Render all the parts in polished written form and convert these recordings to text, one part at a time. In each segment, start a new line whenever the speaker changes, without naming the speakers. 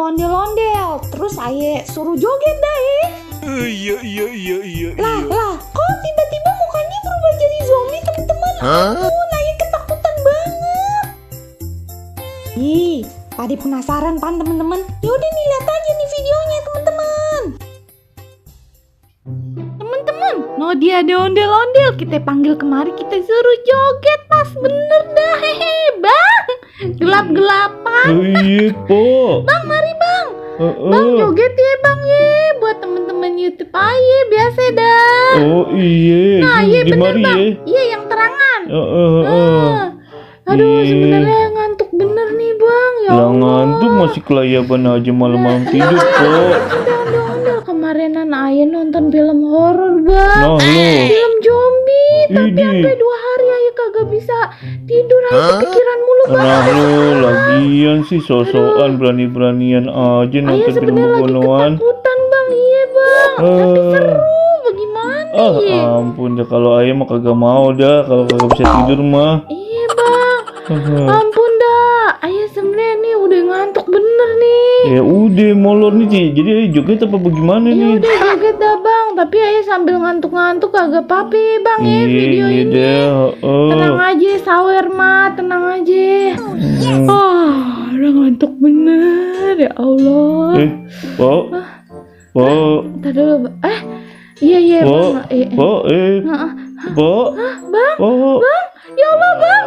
mau ondel-ondel. Terus aye suruh joget dah.
Iya.
Lah, kok tiba-tiba mukanya berubah jadi zombie, teman-teman? Ampun, aye ketakutan banget. Ih, pada penasaran pan teman-teman? Yaudah nih, lihat aja nih videonya teman-teman. Teman-teman, no dia ada ondel-ondel. Kita panggil kemari, kita suruh joget. Pas bener dah, hehe, bang. Gelap-gelapan.
Iya, Po.
Bang, mari bang. Bang joget ya bang ye. Buat teman-teman YouTube aja biasa dah.
Oh iya.
Nah, iya bener
Gimana
bang.
ya?
Iya yang terangan. Aduh,
Iya.
sebenarnya ngantuk bener nih bang. Ya
Lah
Allah.
ngantuk masih kelayaban aja malam-malam tidur, Po.
Kita ondel-ondel kemarinan ayah nonton film horor bang.
Nah, lo.
Film zombie. Tapi
Ini.
sampai 2 hari ayah kagak bisa tidur. Ayah kepikiran mulu bang.
Nah lo, lagian sih sosokan berani-beranian aja
Ayah
nonton film
sebenarnya lagi
begituan.
ketakutan bang. Iya bang. Tapi seru. Bagaimana ya?
Ampun dah, kalau ayah mah kagak mau dah kalau kagak bisa tidur mah.
Iya bang. Ampun dah. Ayah sebenarnya nih udah ngantuk bener nih.
Ya udah molor nih Ci. Jadi ayah joget apa bagaimana
Ya
nih?
udah joget dah bang. Tapi ayah sambil ngantuk-ngantuk kagak apa-apa ya, bang ya video
Iya
ini.
dah.
Tenang aja sawer mah, tenang aja. Udah ngantuk bener ya Allah.
Po. Po.
Ntar dulu bang. Iya
Po.
bang.
Po. Po.
Bang.
Po.
Bang. Ya Allah bang.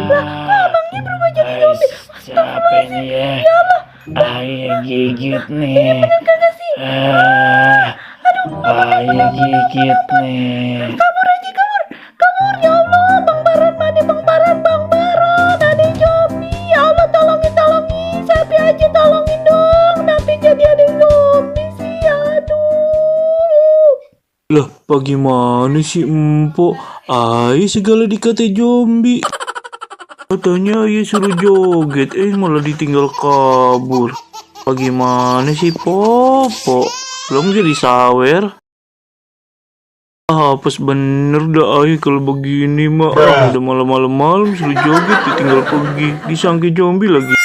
Lah abangnya berubah jadi zombie.
Siapa ini ya? Ayah gigit nih.
Bener kagak sih?
Ayah gigit nih.
Kabur aja kabur. Ya Allah bang Baron mana bang Baron ada zombie. Ya Allah tolongin. Sapi aja tolongin dong. Tapi jadi ada zombie sih. Aduh.
Lah, bagaimana sih empok? Ayah segala dikata zombie. Katanya ayah suruh joget, malah ditinggal kabur. Bagaimana sih Popo? Belum jadi sawer. Apes bener dah ayah kalau begini mah. Udah malam-malam suruh joget ditinggal pergi. Disangka zombie lagi.